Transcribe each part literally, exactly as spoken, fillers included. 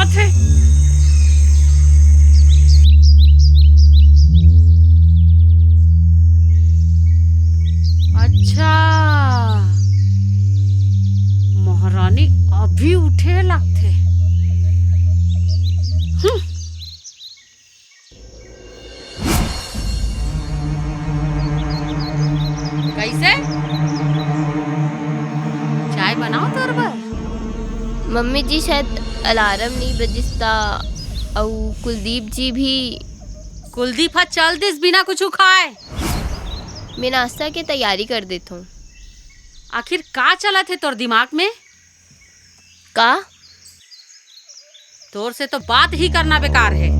थे। अच्छा, महारानी अभी उठे लगथे। हम्म। कैसे? चाय बनाओ तोर बर? मम्मी जी, शायद अलार्म नहीं बजिस ता, अउ कुलदीप जी भी। कुलदीप ह चल दिस बिना कुछु खाए। मैं नाश्ता के तैयारी कर देथों। आखिर का चलत हे तोर दिमाग में? का? तोर से तो बात ही करना बेकार है।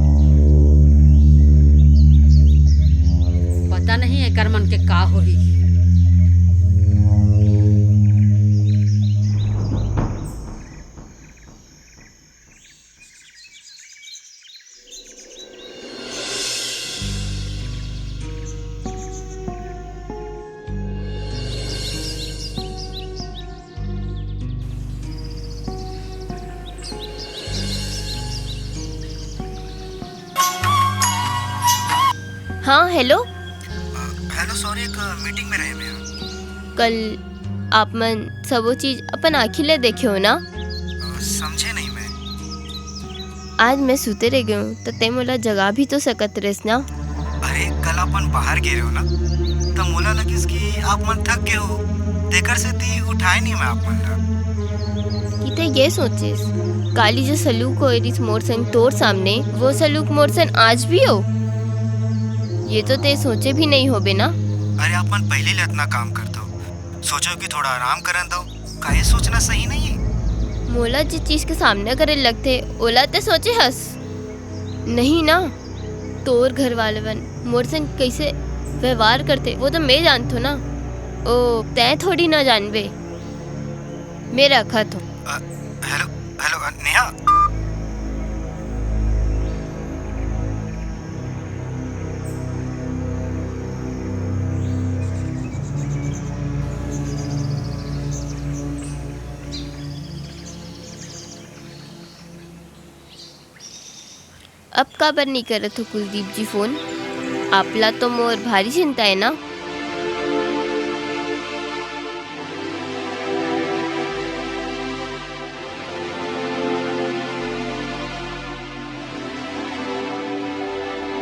पता नहीं एकर मन के का होही। हाँ, हेलो। अ, हेलो, सॉरी, एक मीटिंग में रहे मैं। कल आप मन सबो चीज अपन आँखी ले देखे हो ना? अ, समझे नहीं मैं। आज मैं सुते रह गए हूँ, तो ते मोला जगा भी तो सकत रेस ना। अरे, कल अपन बाहर गे रहे हो ना, तो मोला लगिस कि आप मन थक गए हो, तेकर से ती उठाए नहीं मैं आप मन ला। कि ते ये सोचिस, काली जो सलूक होए रिस मोर संग तोर सामने, वो सलूक मोर संग आज भी हो? ये तो ते सोचे भी नहीं होबे ना। अरे, अपन पहले ले इतना काम करता हो, सोचो कि थोड़ा आराम करन दो। काहे सोचना सही नहीं है? मोला जे चीज के सामना करे लगथे, ओला ते सोचे हस? नहीं ना, तोर घर वाले मन मोर संग कैसे व्यवहार करथे, वो तो मैं जानथो ना। ओ, तैं थोड़ी ना जानबे। मैं रखत हूँ। अ, हेलो, हेलो, अ, नेहा। अब काबर नहीं करत हो कुलदीप जी फोन? आपला तो मोर भारी चिंता है ना।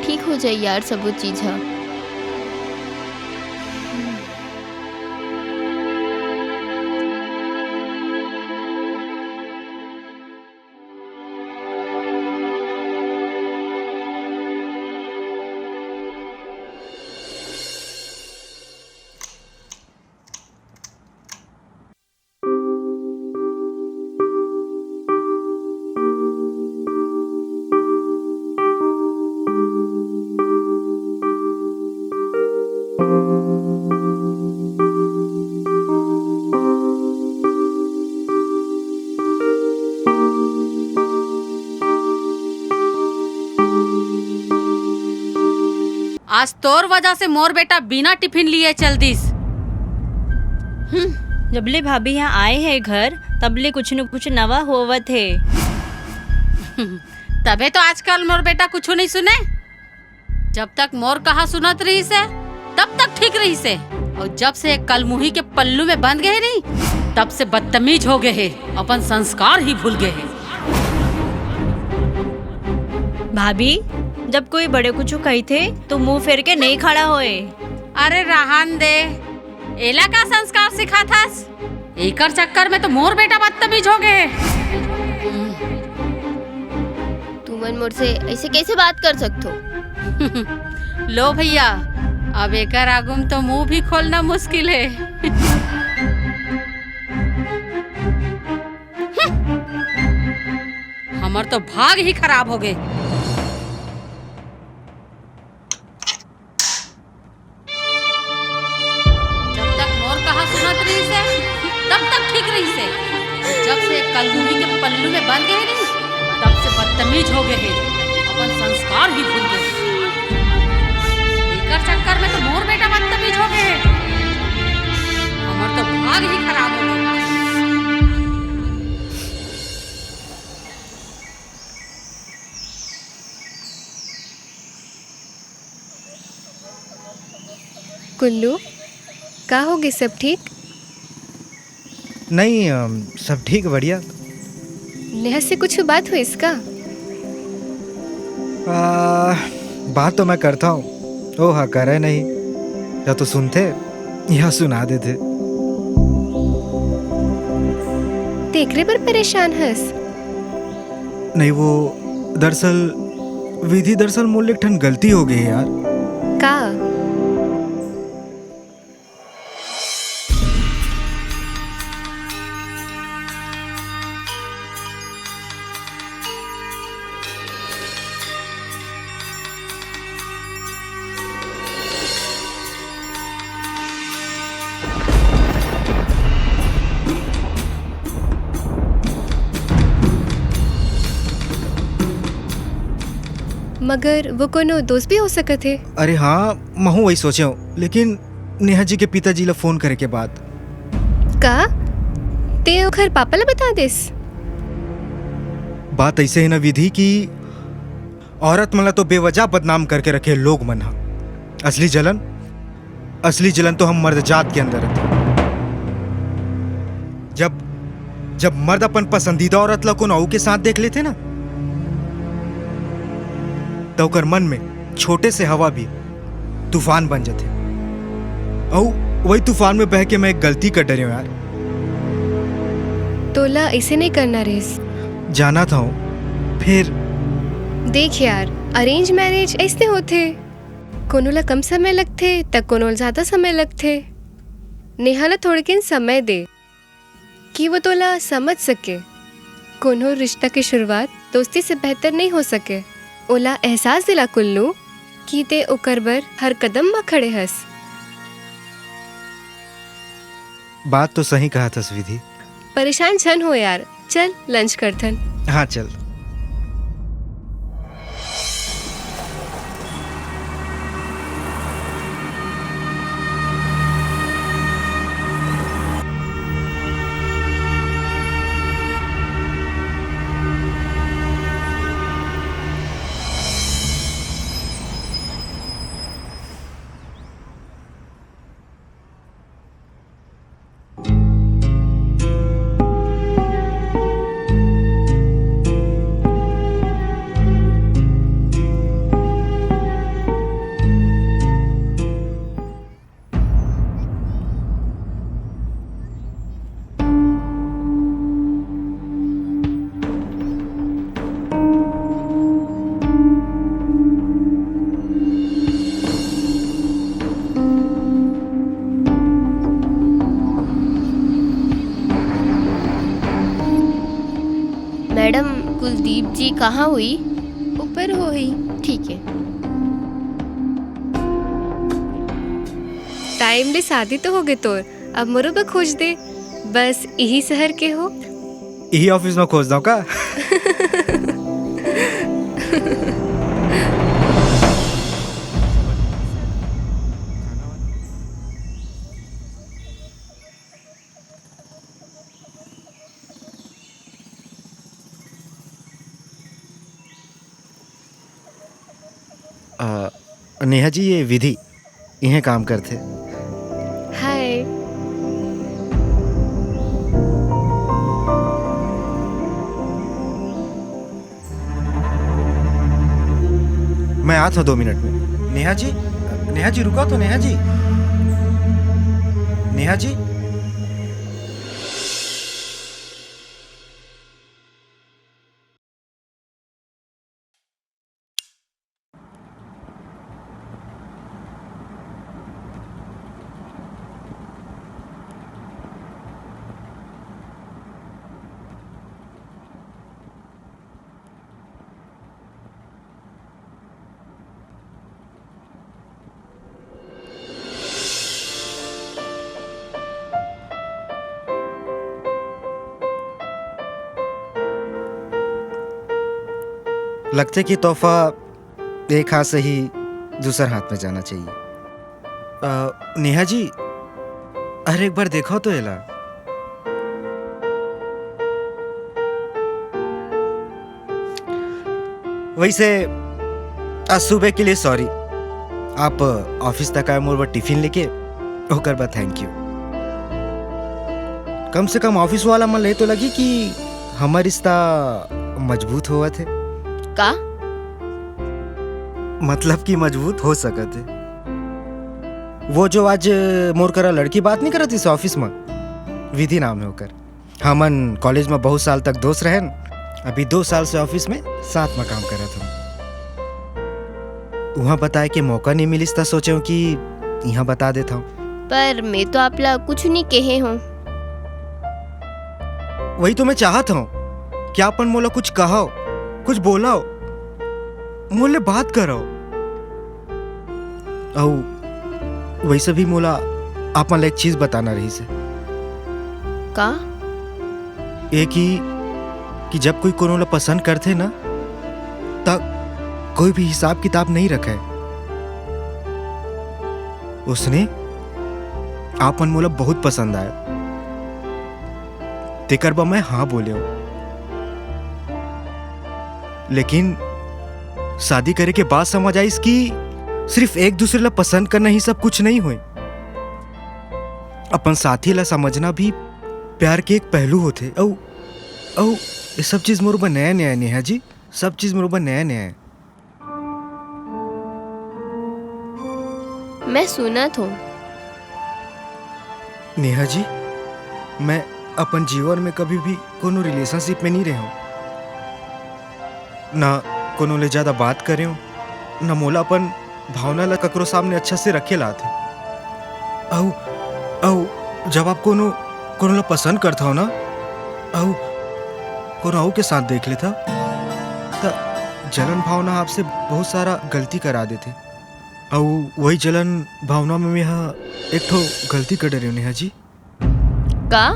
ठीक हो जाई यार, सबो चीज ह। आज तोर वजह से मोर बेटा बिना टिफिन लिए चल दिस। हम्म, जब ले भाभी यहाँ आए हे घर, तब ले कुछ न कुछ नवा होवत हे। तभे तो आजकल मोर बेटा कुछु नहीं सुने। जब तक मोर कहा सुनत रहिस हे, तब तक ठीक रहिस हे, अउ जब से कलमुही के पल्लू में बंध गए नहीं, तब से बदतमीज हो गए हे, अपन संस्कार ही भूल गए हे। भाभी, जब कोई बड़े कुछु कहिथे, तो मुंह फेर के नहीं खड़ा होए। अरे रहन दे, एला का संस्कार सिखाथस? एकर चक्कर में तो मोर बेटा बदतमीज हो गए। तुमन मोर से ऐसे कैसे बात कर सकथो? लो भैया, अब एकर आगू में तो मुंह भी खोलना मुश्किल है। हमर तो भाग ही खराब हो गए। जब तक मोर कहा सुनत रहिस हे, तब तक ठीक रहिस हे। जब से कलमुही के पल्लू में बंध गए नहीं, तब से बदतमीज हो गए हे, अपन संस्कार ही भूल गए। एकर चक्कर में तो मोर बेटा बदतमीज हो गए हे। हमर तो भाग ही खराब हो गए। कुल्लू, का होगे, सब ठीक? नहीं, अम, सब ठीक, बढ़िया। नेहा से कुछ बात होइस का? आ, बात तो मैं करता हूँ, ओ हा करे नहीं, या तो सुनथे, या सुना देथे। तेकरे बर परेशान हस? नहीं, वो दरअसल, विधि, दरअसल मोर ले एक ठन गलती हो गई यार। का? मगर वो कोनो दोस्त भी हो सकत हे। अरे हाँ, महूँ वही सोचे हूँ, लेकिन नेहा जी के पिताजी ला फोन करे के बाद। का? ते ओखर पापा ला बता देस? बात ऐसे है ना विधि कि औरत मन ला तो बेवजह बदनाम करके रखे लोग मन ह। असली जलन, असली जलन तो हम मर्द जात के अंदर रथे। जब, जब मर्द अपन पसंदीदा औरत ला कोनो अऊ के साथ देख लेथे ना, त ओकर मन में छोटे से हवा भी तूफान बन जाथे। अऊ वही तूफान में बह के मैं एक गलती कर डरे हूँ यार। तोला ऐसे नहीं करना रेस। जाना था हूँ, फिर। देख यार, अरेंज मैरिज ऐसने होथे, कोनो ला कम समय लगथे, त कोनो ला ज्यादा समय लगथे। नेहा ला थोड़किन समय दे। कि वो तोला समझ सके। कोनो रिश्ता के शुरुआत दोस्ती से बेहतर नहीं हो सके। ओला एहसास दिला कुल्लू कि ते ओकर बर हर कदम म खड़े हस। बात तो सही कहा थस विधि। परेशान झन हो यार, चल लंच करथन। हाँ चल। मैडम, कुलदीप जी कहाँ हुई? ऊपर होही। ठीक है। टाइम ले शादी तो होगे तोर, अब मोरो बर खोज दे, बस इही शहर के हो। इही ऑफिस में खोज दो का? अ, नेहा जी, ये विधि इहें काम करथे। हाय। मैं आत हूँ दो मिनट में। नेहा जी, नेहा जी, रुको तो, नेहा जी। नेहा जी। लगथे कि तोहफा एक हाथ से ही दूसर हाथ में जाना चाहिए। अ, नेहा जी, अरे एक बार देखो तो एला। वैसे आज सुबह के लिए सॉरी, आप ऑफिस तक आए मोर बर टिफिन लेके, ओकर बर थैंक यू। कम से कम ऑफिस वाला मन ले तो लगी कि हमर रिश्ता मजबूत होवत हे। का? मतलब कि मजबूत हो सकत हे। वो जो आज मोर करा लड़की बात नहीं करत इस ऑफिस में, विधि नाम है ओकर। हमन कॉलेज में बहुत साल तक दोस्त रहन, अभी दो साल से ऑफिस में साथ में काम करत हन। वहाँ बताए के मौका नहीं मिलिस, त सोचे हूँ कि यहाँ बता देता हूँ। पर मैं तो आपला कुछ नहीं कहे हूँ। वही तो मैं चाहत हूँ कि आपन मोला कुछ कहो, कुछ बोलाओ, मोले बात करो। अउ वैसे भी मोला आपन ला एक चीज बताना रहिस हे। का? ये कि, कि जब कोई कोनो ला पसंद करथे ना, त कोई भी हिसाब किताब नहीं रखे। उसने आपन मोला बहुत पसंद आए, तेकर बर मैं हाँ बोले हूँ। लेकिन शादी करे के बाद समझ आइस कि सिर्फ एक दूसरे ला पसंद करना ही सब कुछ नहीं होए। अपन साथी ला समझना भी प्यार के एक पहलू होथे। अउ, अउ ये सब चीज मोर बर नया नया हे नेहा जी, सब चीज मोर बर नया नया हे। मैं सुनत हूँ। नेहा जी, मैं अपन जीवन में कभी भी कोनो रिलेशनशिप में नहीं रहे हूँ, ना कोनो ले ज्यादा बात करे हूँ, ना मोला अपन भावना ला ककरो सामने अच्छा से रखे ला आथे। अउ, अउ जब आप कोनो, कोनो ला पसंद करत हव ना, अउ कोनो अउ के साथ देख लेत हव, त जलन भावना आपसे बहुत सारा गलती करा देथे। अउ वही जलन भावना में मैं हा एक ठो गलती कर डरे हूँ, नेहा जी। का?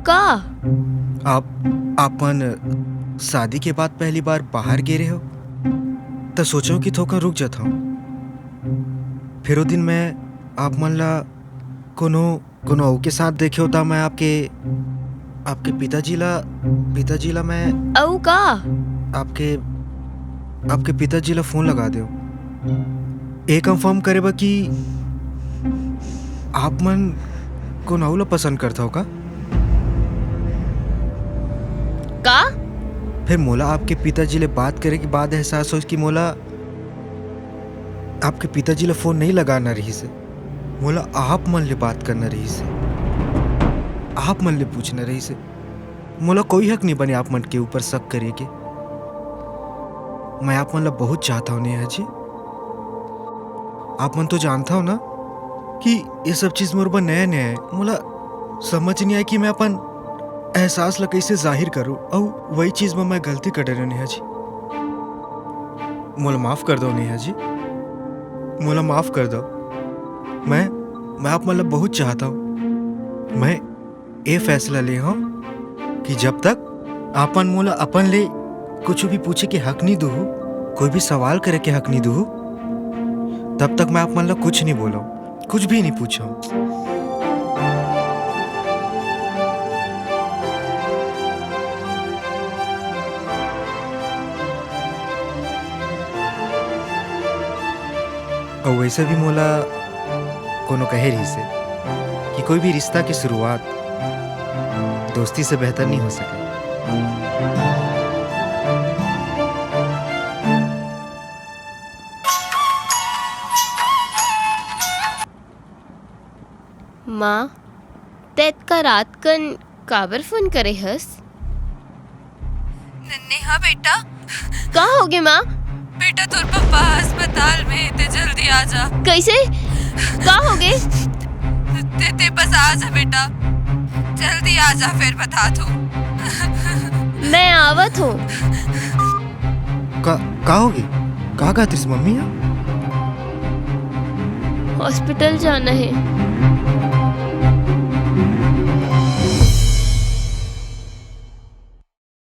का? आप, आपन शादी के बाद पहली बार बाहर गे रहे हो, त सोचो कि थोका रुक जात हूँ। फिर वो दिन मैं आप मन ला कोनो, कोनो अउ के साथ देखे होता, मैं आपके, आपके पिताजी ला, पिताजी ला मैं अउ का? आपके, आपके पिताजी ला फोन लगा दे। ए कंफर्म करे बर कि आप मन कोनो अउ ला पसंद करत हव का? का? फिर मोला आपके पिताजी ले बात करे के बाद एहसास होइस कि मोला आपके पिताजी ले फोन नहीं लगाना रहिस हे। मोला आप मन ले बात करना रहिस हे, आप मन ले पूछना रहिस हे। मोला कोई हक नहीं बने आप मन के ऊपर शक करे के। मैं आप मन ला बहुत चाहत हूँ नेहा जी। आप मन तो जानत हव ना कि ये सब चीज मोर बर नया नया हे। मोला समझ नहीं आए कि मैं अपन एहसास ला कैसे जाहिर करूँ, अउ वही चीज में मैं गलती कर डरे हूँ नेहा जी। मोला माफ कर दो नेहा जी, मोला माफ कर दो। मैं, मैं आप मन ला बहुत चाहत हूँ। मैं ये फैसला ले हूँ कि जब तक आपन मोला अपन ले कुछ भी पूछे के हक नहीं दूहू, कोई भी सवाल करे के हक नहीं दूहू, तब तक मैं आप मन ला कुछ नहीं बोलूँ, कुछ भी नहीं पूछूँ। अउ वैसे भी मोला कोनो कहे रहिस हे कि कोई भी रिश्ता की शुरुआत दोस्ती से बेहतर नहीं हो सके। माँ, तैं अतका रात कन काबर फोन करे हस? ने-, नेहा बेटा। का होगे माँ? बेटा, तोर पापा अस्पताल में, तैं जल्दी आ जा। कैसे? का होगे? तैं, तैं बस आ जा बेटा, जल्दी आ जा, फिर बतात हूँ। मैं आवत हूँ। का, का होगे? का कहत रहिस मम्मी हा? हॉस्पिटल जाना हे।